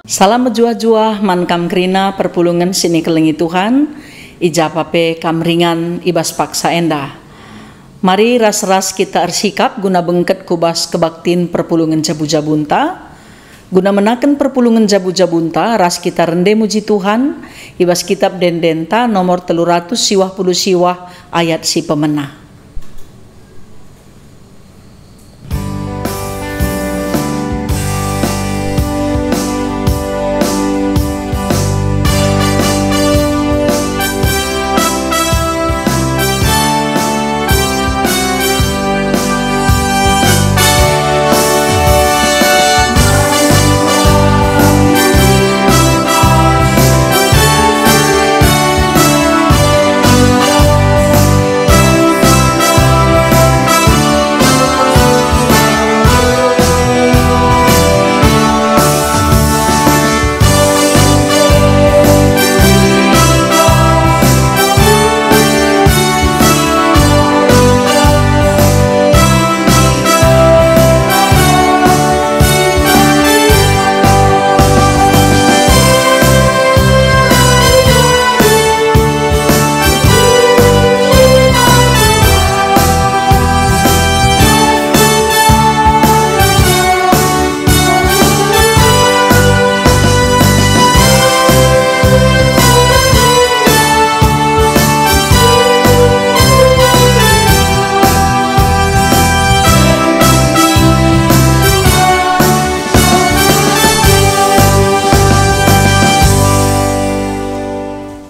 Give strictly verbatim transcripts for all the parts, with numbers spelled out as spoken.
Salam mejuah-juah man kam kerina perpulungen si ikelengi Tuhan, i ja pa pe kam ringan i bas paksa enda. Mari ras-ras kita ersikap guna bengket ku bas kebaktin perpulungen jabu-jabunta. Guna menaken perpulungen jabu-jabunta, ras kita rende muji Tuhan i bas kitab ende-endenta nomor telu ratus siwah puluh siwah ayat si pemena.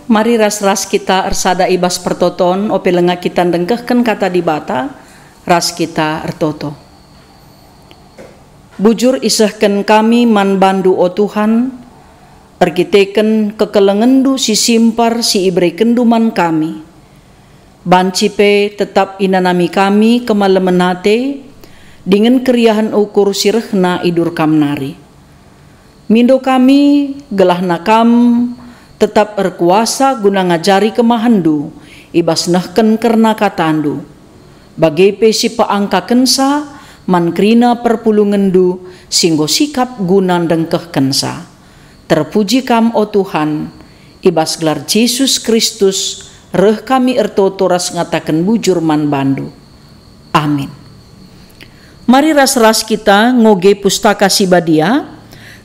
Mari ras-ras kita ersada i bas pertoton, ope langa kita ndengkehken Kata Dibata, ras kita ertoto. Bujur isehken kami man bandu, o Tuhan, erkiteken kekelengenndu si simpar si iberekenndu man kami. Banci pe tetap inanami kami kemalemen ate dingen keriahen ukur si rehna idur Kam nari. Mindo kami, gelahna Kam tetap erkuasa guna ngajari kemahenNdu i bas nehken kerna KataNdu, bage pe si peangkakenca man kerina perpulungenNdu si enggo sikap guna ndengkehkenca. Terpuji Kam, o Tuhan, i bas gelar Jesus Kristus reh kami ertoto ras ngataken bujur man bandu. Amin. Mari ras-ras kita ngoge Pustaka Si Badia,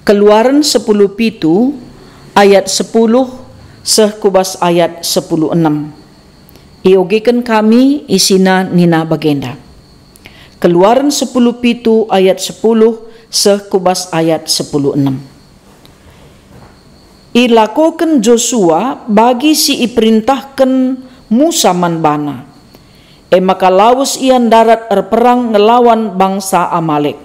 Keluaren sepuluh pitu ayat sepuluh seh ku bas ayat sepuluh enem. Iogeken kami isina nina bagenda. Keluaren sepuluh pitu ayat sepuluh seh ku bas ayat sepuluh enem. Ilakoken Josua bagi si iperintahken Musa man bana. E maka lawes ia ndarat erperang ngelawan bangsa Amalek.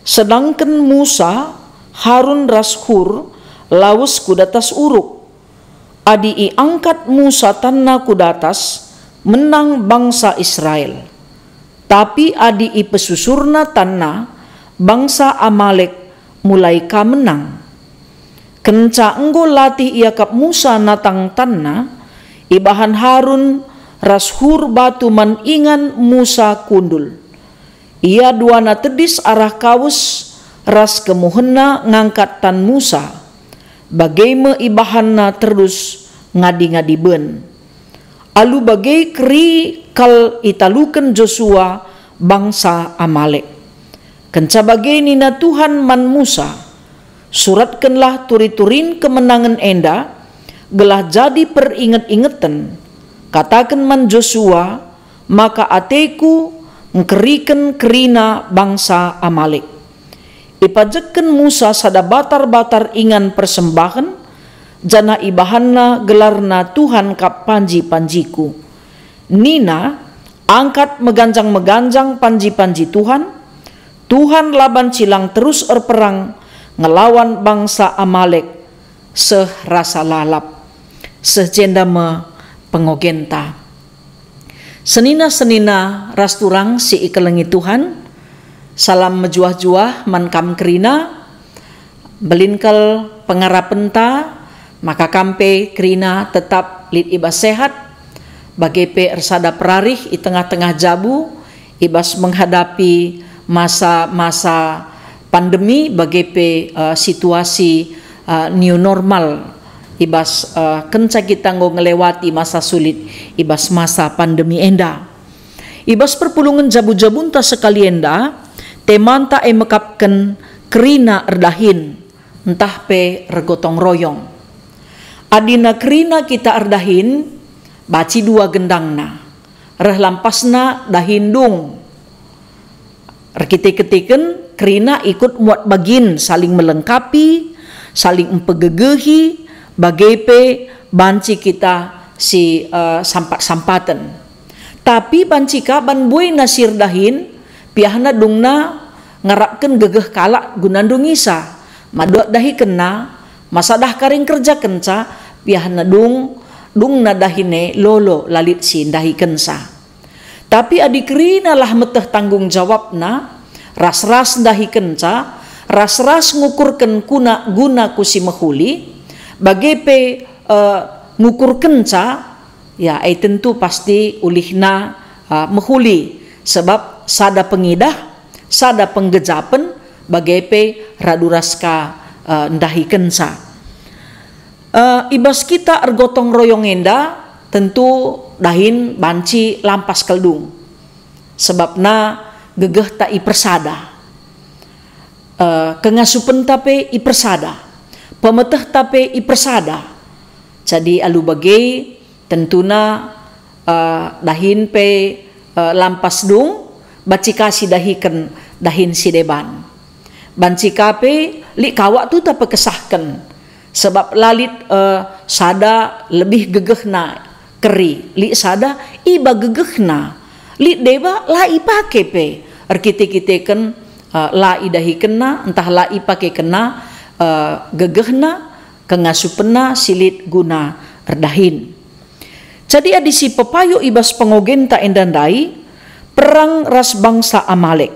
Sedangken Musa, Harun ras Hur lawes ku datas uruk. Adi iangkat Musa tanna ku datas, menang bangsa Israel. Tapi adi ipesusurna tanna, bangsa Amalek mulai ka menang. Kenca enggo latih iakap Musa natang tanna, ibahan Harun ras Hur batu man ingan Musa kundul. Ia duana tedis arah kawes ras kemuhenna ngangkat tan Musa, bage me ibahanna terus ngadi-ngadi ben. Alu bage keri kal italuken Josua bangsa Amalek. Kenca bage nina Tuhan man Musa, "Suratkenlah turi-turin kemenangen enda, gelah jadi peringet-ingeten. Kataken man Josua, maka ateKu ngkeriken kerina bangsa Amalek." Ipajekken Musa sada batar-batar ingan persembahen, janah ibahanna gelarna Tuhan kap panji-panjiKu. Nina, "Angkat meganjang-meganjang panji-panji Tuhan, Tuhan la banci lang terus erperang ngelawan bangsa Amalek seh rasa lalap." Seh jenda me pengogenta. Senina-senina ras turang si ikelengi Tuhan, salam mejuah-juah man kam kerina. Mbelin kal pengarapenta, maka kam pe kerina tetap lit i bas sehat, bage pe ersada perarih i tengah-tengah jabu, i bas menghadapi masa-masa pandemi, bage pe, eh, situasi, eh, new normal i bas, eh, kenca kita enggo ngelewati masa sulit i bas masa pandemi enda. I bas perpulungen jabu-jabunta sekali enda, temanta e mekapken kerina erdahin, ntah pe ergotong royong. Adina kerina kita erdahin, banci dua gendangna. Reh lampasna dahin dung. Erkite-kitiken kerina ikut muat bagin, saling melengkapi, saling mpegegehi, bage pe banci kita si, eh, sampat-sampaten. Tapi banci ka ban buena si erdahin, piahna dungna ngarapken gegeh kalak guna ndungisa, madua dahikenna, masa dah karing kerjakenca, piahna dung, dungna dahin e lolo la lit si ndahikensa. Tapi adi kerina lah meteh tanggung jawabna, ras-ras ndahikenca, ras-ras ngukurken kuna guna ku si mehuli, bage pe, eh, ngukurkenca, ya, e tentu pasti ulihna, eh, mehuli, sebab sada pengidah, sada penggejapen, bage pe radu ras ka, eh, ndahikenca. Eh, i bas kita ergotong royong enda, tentu dahin banci lampas kal dung. Sebabna gegehta ipersada. Eh, kengasupenta pe ipersada. Pemetehta pe ipersada. Jadi alu bage, tentuna, eh, dahin pe, eh, lampas dung, banci ka si dahiken dahin si deban. Banci ka pe lit kawak tuta pekesahken, sebab la lit, eh, sada lebih gegehna keri, lit sada iba gegehna, lit deba la ipake pe, erkite-kiteken, eh, la idahikenna, ntah la ipakekenna, eh, gegehna, kengasupenna si lit guna erdahin. Jadi adi si pepayo i bas pengogenta enda ndai, perang ras bangsa Amalek.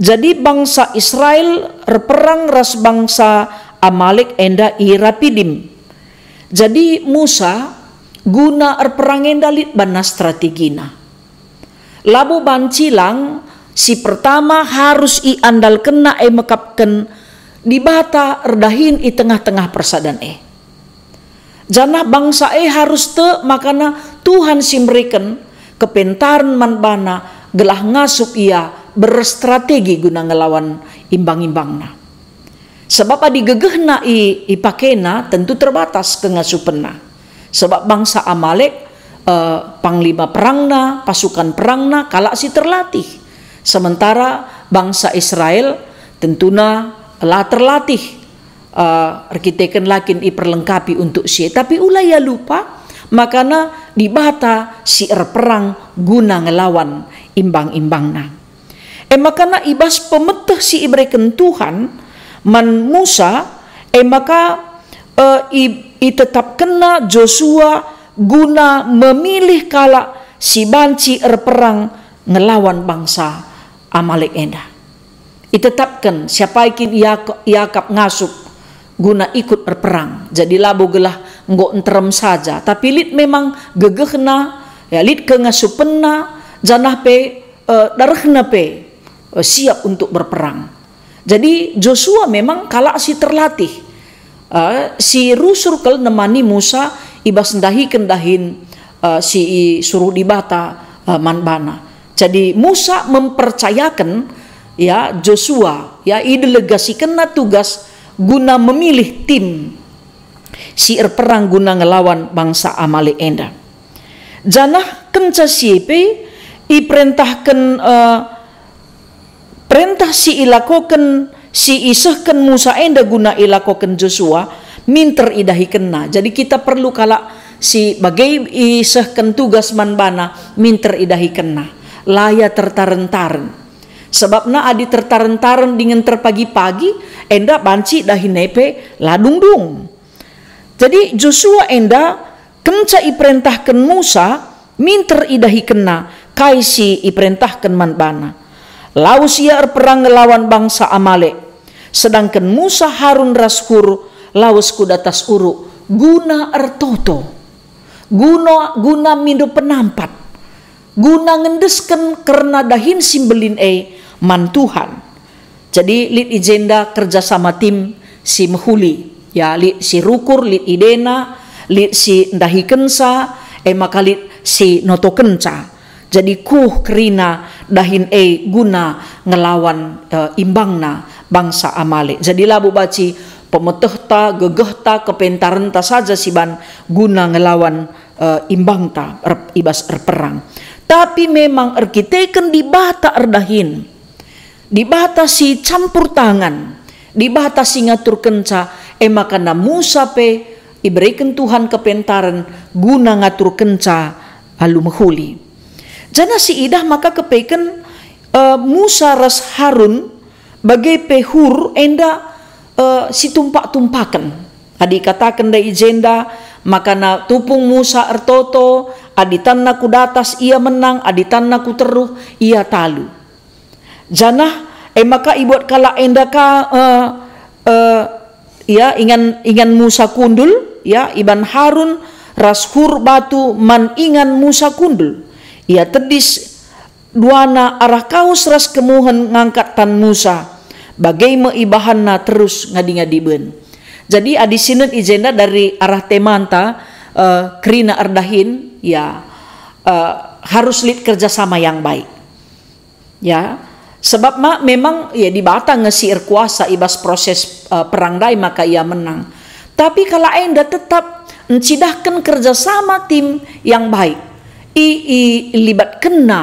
Jadi bangsa Israel erperang ras bangsa Amalek enda i Rapidim. Jadi Musa guna erperang enda lit banna strategina. Labo banci lang, si pertama harus iandalkenna e mekapken Dibata erdahin i tengah-tengah persadan e. Janah bangsa e harus tek makana Tuhan si mereken kepentaren man bana gelah ngasup ia berstrategi guna ngelawan imbang-imbangna. Sebab adi gegehna i, ipakena, tentu terbatas kengasupenna. Sebab bangsa Amalek, eh, panglima perangna, pasukan perangna, kalak si terlatih. Sementara bangsa Israel tentuna la terlatih, eh, erkiteken la kin iperlengkapi untuk si e. Tapi ula ia lupa, makana Dibata si erperang guna ngelawan imbang-imbangna. E makana i bas pemeteh si ibereken Tuhan man Musa, e maka, e, i-, itetapkenna Josua guna memilih kalak si banci erperang ngelawan bangsa Amalek enda. Itetapken siapa kin iak-, iakap ngasup guna ikut erperang. Jadi labo gelah enggo nterem saja, tapi lit memang gegehna, ya, lit kengasupenna, janah pe, eh, darehna pe, eh, siap untuk berperang. Jadi Josua memang kalak si terlatih, eh, si rusur kal nemani Musa i bas ndahiken dahin, eh, si isuruh Dibata, eh, man bana. Jadi Musa mempercayaken, ya, Josua, ya, idelegasikenna tugas guna memilih tim si erperang guna ngelawan bangsa Amalek enda. Janah kenca si e pe iperentahken, eh, perentah si ilakoken, si isehken Musa enda guna ilakoken Josua, minter idahikenna. Jadi kita perlu kalak si bage isehken tugas man bana minter idahikenna. La ia tertaren-taren. Sebabna adi tertaren-taren dingen terpagi-pagi, enda banci dahin e pe la dung-dung. Jadi Josua enda kenca iperentahken Musa, minter idahikenna kai si iperentahken man bana. Lawes ia erperang ngelawan bangsa Amalek. Sedangken Musa, Harun ras Hur lawes ku datas uruk guna ertoto, guna, guna mindo penampat, guna ngendesken kerna dahin si mbelin e man Tuhan. Jadi lit i jenda kerja sama tim si mehuli. Ya, lit si rukur, lit idena, lit si ndahikenca, e maka lit si notokenca. Jadi kuh kerina dahin e guna ngelawan, eh, imbangna bangsa Amalek. Jadi labo banci pemetehta, gegehta, kepentarenta saja siban guna ngelawan, eh, imbangta er-, i bas erperang. Tapi memang erkiteken Dibata erdahin, Dibata si campur tangan, Dibata si ngaturkenca, e maka na Musa pe ibereken Tuhan kepentaren guna ngaturkenca alu mehuli. Janah siidah maka kepeken, eh, Musa ras Harun, bage pe Hur enda, eh, situmpak-tumpaken. Adi ikataken ndai i jenda, maka na tupung Musa ertoto, adi tanna ku datas ia menang, adi tanna ku teruh ia talu. Janah e maka ibuat kalak enda ka, eh, eh, ya, ingan, ingan Musa kundul, ya, iban Harun ras Hur batu man ingan Musa kundul. Ia tedis duana arah kaus ras kemuhen ngangkat tan Musa, bage me ibahanna terus ngadi-ngadi ben. Jadi adi sinen i jenda dari arah temanta, eh, kerina erdahin, ya, eh, harus lit kerjasama yang baik. Ya, sebab ma, memang, ya, Dibata nge si erkuasa i bas proses, eh, perang ndai maka ia menang. Tapi kalak enda tetap ncidahken kerjasama tim yang baik. I, ilibatkenna,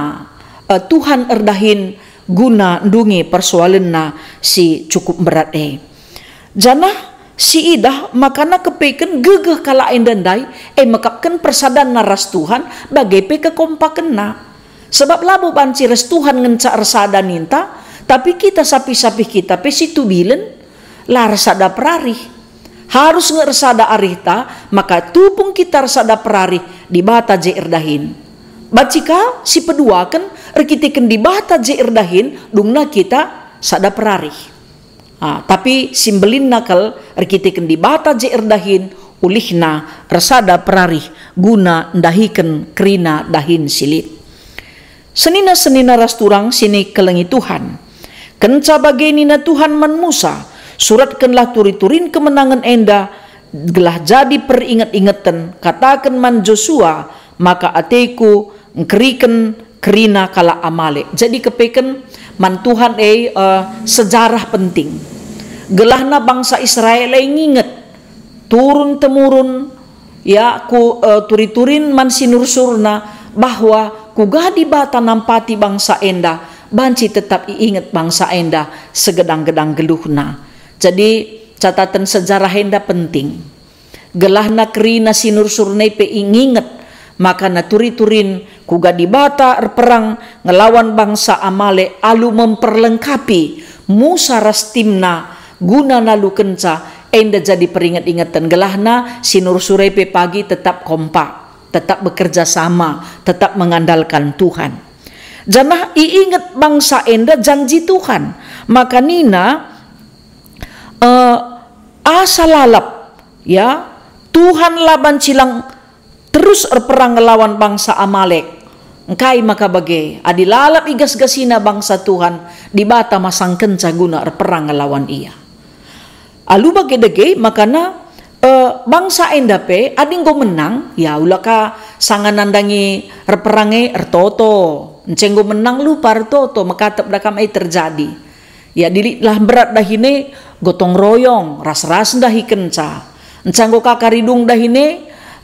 eh, Tuhan erdahin guna ndungi persoalenna si cukup berat e. Janah siidah makana kepeken gegeh kalak enda ndai, e mekapken persadanna ras Tuhan, bage pe kekompakenna. Sebab labo banci ras Tuhan ngenca ersada ninta, tapi kita sapih-sapih kita pe situbilen, la ersada perarih. Harus nge ersada arihta, maka tupung kita ersada perarih, Dibata je erdahin. Banci ka si peduaken, erkiteken Dibata je erdahin, dungna kita sada perarih. Ah, tapi si mbelinna kal erkiteken Dibata je erdahin, ulihna ersada perarih guna ndahiken kerina dahin si lit. Senina-senina ras turang si nikelengi Tuhan. Kenca bage nina Tuhan man Musa, "Suratkenlah turi-turin kemenangen enda, gelah jadi peringet-ingeten, kataken man Josua, maka ateku ngkeriken kerina kalak Amalek." Jadi kepeken man Tuhan e, eh, sejarah penting. Gelahna bangsa Israel e nginget turun-temurun, ya, ku, eh, turi-turin man sinursurna bahwa kuga Dibata nampati bangsa enda, banci tetap iinget bangsa enda segedang-gedang geluhna. Jadi, catatan sejarah enda penting. Gelahna kerina sinursurna pe inginget, maka na turi-turin kuga Dibata erperang ngelawan bangsa Amalek alu memperlengkapi Musa ras timna guna nalukenca enda jadi peringet-ingeten gelahna sinursurna pe pagi tetap kompak, tetap bekerja sama, tetap mengandalkan Tuhan. Janah iinget bangsa enda janji Tuhan, maka nina, eh, asa lalap, ya, Tuhan la banci lang terus erperang ngelawan bangsa Amalek. Engkai maka bage, adi lalap igas-gasina bangsa Tuhan, Dibata masangkenca guna erperang ngelawan ia. Alu bage dage, makana, eh, bangsa enda pe, adi enggo menang, ya, ula ka sanga nandangi erperang e ertoto. Ence enggo menang lupa ertoto, mekatep da kam e terjadi. Ya, adi lit lah berat dahin e, gotong royong, ras-ras ndahikenca. Ence enggo ka kari dung dahin e,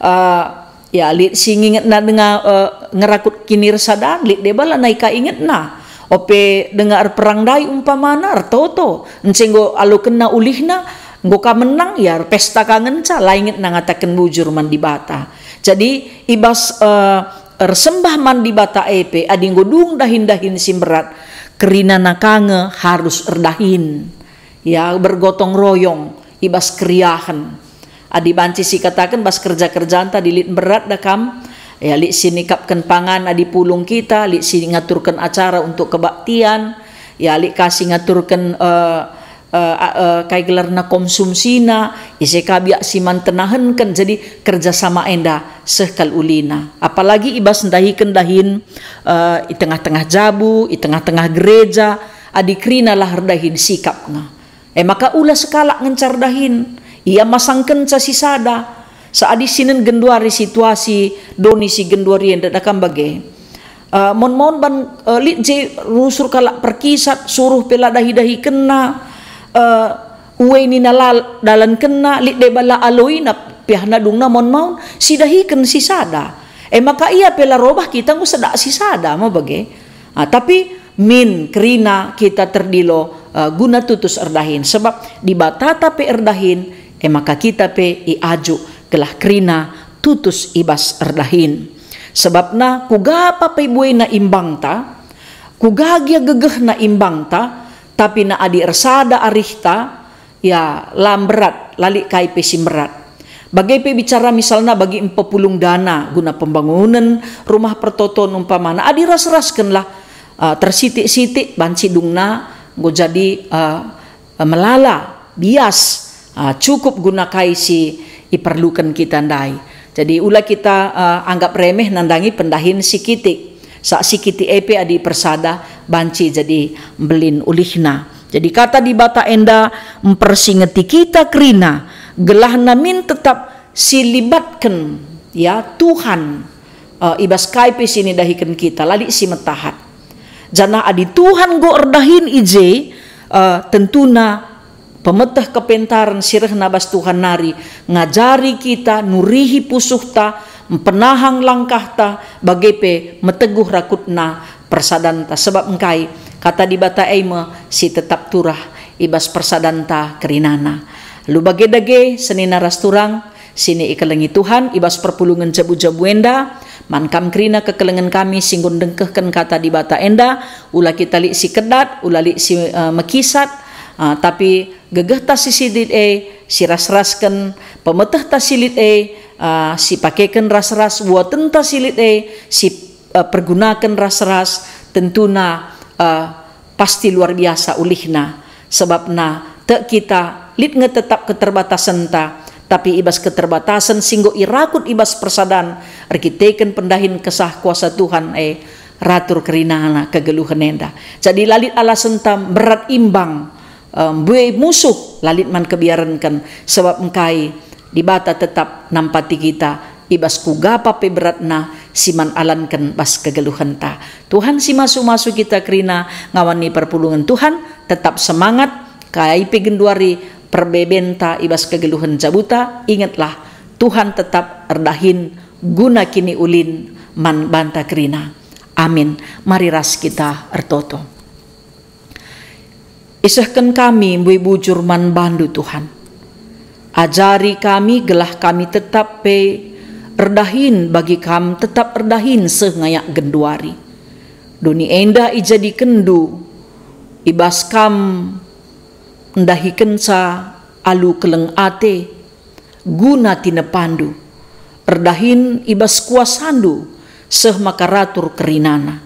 eh, ya, lit si ngingetna denga, eh, ngerakut kinirsadan, lit deba lanai ka ingetna. Ope denga erperang ndai umpamana, ertoto, ence enggo alokenna ulihna, enggo ka menang, ya, erpesta ka ngenca, la ingetna ngataken bujur man Dibata. Jadi, i bas, eh, ersembah man Dibata e pe, adi enggo dung dahin-dahin si mberat, kerinana ka nge harus erdahin. Ya, bergotong royong i bas keriahen. Adi banci sikataken bas kerja-kerjanta adi lit mberat da kam, ya, lit si nikapken pangan adi pulung kita, lit si ngaturken acara untuk kebaktian, ya, lit ka si ngaturken, eh, eh, a-, eh, kai gelarna, konsumsina, ise ka biak si man tenahenken. Jadi kerjasama enda seh kal ulina. Apalagi i bas ndahiken dahin, eh, i tengah-tengah jabu, i tengah-tengah gereja, adi kerinalah erdahin sikapna. E maka ula sekalak ngenca erdahin, ia masangkenca si sada. Seadi sinen genduari situasi doni si genduari enda dakam bage. Eh, mon-mon ban, eh, lit je rusur kalak perkisat, suruh pe la dahi-dahikenna, eh, uei nina la dalankenna, lit deba la aloina, piahna dungna mon maun, sidahiken si sada. E maka ia pe la robah kita enggo sedak si sada, me bage. Ah, tapi min kerina kita terdilo, eh, guna tutus erdahin. Sebab Dibatata pe erdahin, e maka kita pe iajuk gelah kerina tutus i bas erdahin. Sebabna kuga pe buena imbangta, kuga gia gegehna imbangta, tapi na adi ersada arihta, ya, la mberat, la lit kai pe si mberat. Bage pe bicara misalna bagi mpepulung dana guna pembangunen rumah pertoton umpamana, adi ras-raskenlah, uh, tersitik-sitik banci dungna enggo jadi, uh, melala, bias, uh, cukup guna kai si iperluken kita ndai. Jadi ula kita, uh, anggap remeh nandangi pendahin si kitik. Sak si kitik e pe adi persada banci jadi mbelin ulihna. Jadi kata Dibata enda mpersingeti kita kerina, gelahna min tetap si libatken, ya, Tuhan, eh, i bas kai pe si nidahiken kita, la lit si metahat. Janah adi Tuhan enggo erdahin i je, eh, tentuna pemeteh kepentaren si rehna bas Tuhan nari ngajari kita, nurihi pusuhta, mpenahang langkahta, bage pe meteguh rakutna persadanta. Sebab engkai? Kata Dibata e me si tetap turah i bas persadanta kerinana. Alu bage dage, senina ras turang, sini ikelengi Tuhan i bas perpulungen jabu-jabu enda, man kam kerina kekelengen kami si enggo ndengkehken kata Dibata enda, ula kita lit si kedat, ula lit si, eh, mekisat, ah, tapi gegehta si silit e, si ras-rasken, pemetehta si lit e, ah, si pakeken ras-ras, buatenta si lit e, si, eh, pergunaken ras-ras, tentuna, eh, pasti luar biasa ulihna. Sebabna tek kita lit nge tetap keterbatasenta, tapi i bas keterbatasen si enggo irakut i bas persadan erkiteken pendahin kesah kuasa Tuhan e, ratur kerinana kegeluhen enda. Jadi la lit alasenta mberat imbang, eh, mbue musuh la lit man kebiarenken, sebab engkai Dibata tetap nampati kita i bas kuga pe beratna si man alanken bas kegeluhenta. Tuhan si masu-masu kita kerina ngawan ni perpulungen Tuhan, tetap semangat, kai pe genduari perbebenta i bas kegeluhen jabuta, ingetlah, Tuhan tetap erdahin guna kiniulin man banta kerina. Amin. Mari ras kita ertoto. Isehken kami mbue bujur man bandu, Tuhan. Ajari kami gelah kami tetap pe erdahin bagi Kam, tetap erdahin seh ngayak genduari. Doni enda ijadikenndu i bas Kam ndahikenca alu keleng ate, guna tinepandu, erdahin i bas kuasandu, seh maka ratur kerinana.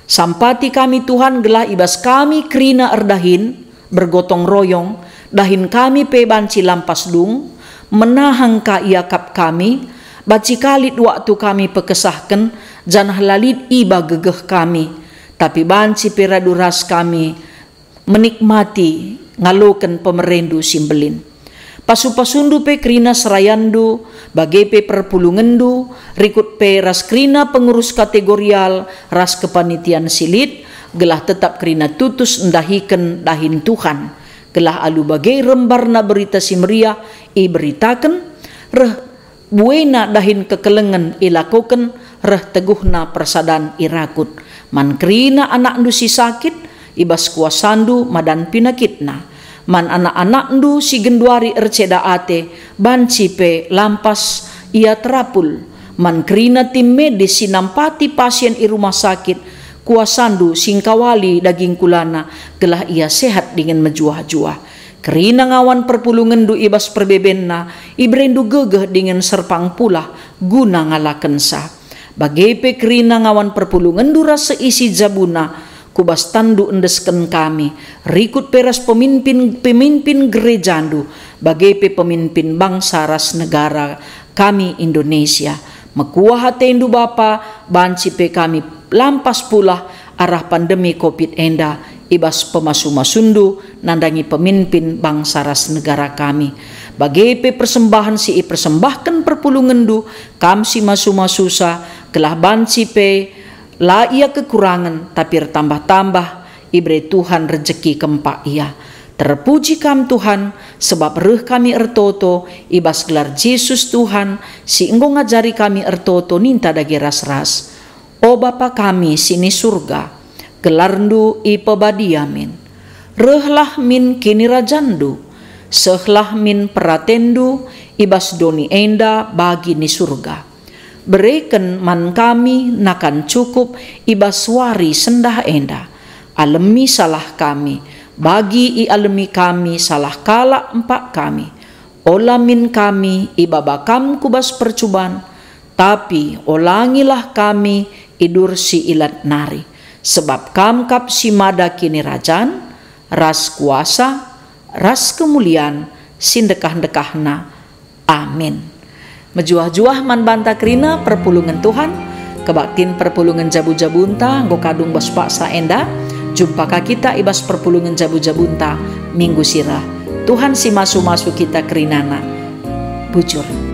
Sampati kami, Tuhan, gelah i bas kami kerina erdahin, bergotong royong, dahin kami pe banci lampas dung, menahang ka iakap kami, banci ka lit waktu kami pekesahken, janah la lit iba gegeh kami, tapi banci pe radu ras kami menikmati ngaloken pemerendu si mbelin. Pasu-pasundu pe kerina serayandu, bage pe perpulungenndu, rikut pe ras kerina pengurus kategorial ras kepanitian si lit, gelah tetap kerina tutus ndahiken dahin Tuhan, gelah alu bage rembarna Berita Si Meriah iberitaken, reh buena dahin kekelengen ilakoken, reh teguhna persadan irakut. Man kerina anakndu si sakit, i bas kuasandu madan pinakitna. Man anak-anakndu si genduari erceda ate, banci pe lampas ia terapul. Man kerina tim medis si nampati pasien i rumah sakit, kuasandu si engkawali daging kulana, gelah ia sehat dingen mejuah-juah. Kerina ngawan perpulungenndu i bas perbebenna, iberendu gegeh dingen serpang pulah guna ngalakensa. Bage pe kerina ngawan perpulungenndu ras seisi jabuna, ku bas tanndu endesken kami, rikut pe ras peminpin-peminpin gerejandu, bage pe peminpin bangsa ras negara kami Indonesia. Mekuah atendu Bapa, banci pe kami lampas pulah arah pandemi covid enda, i bas pemasu-masuNdu nandangi pemimpin bangsa ras negara kami. Bage pe persembahen si ipersembahken perpulungenNdu, Kam si masu-masusa, gelah banci pe la ia kekurangen, tapi ertambah-tambah ibere Tuhan rejeki kempak ia. Terpuji Kam, Tuhan, sebab reh kami ertoto i bas gelar Jesus Tuhan, si enggo ngajari kami ertoto ninta dage ras-ras. O Bapa kami si ni Surga, gelarNdu ipebadia min. Rehlah min kinirajanNdu, sehlah min peratenNdu i bas doni enda bagi ni Surga. Bereken man kami nakan cukup i bas wari sendah enda. Alemi salah kami, bagi ialemi kami salah kalak empak kami. Ola min kami ibaba Kam ku bas percuban, tapi olangilah kami i bas si ilat nari, sebab Kam kap si mada kinirajan, ras kuasa, ras kemulian si ndekah-ndekahna. Amin. Mejuah-juah man banta kerina perpulungen Tuhan, kebaktin perpulungen jabu-jabunta enggo kadung bas paksa enda. Jumpa ka kita i bas perpulungen jabu-jabunta minggu si reh. Tuhan si masu-masu kita kerinana. Bujur.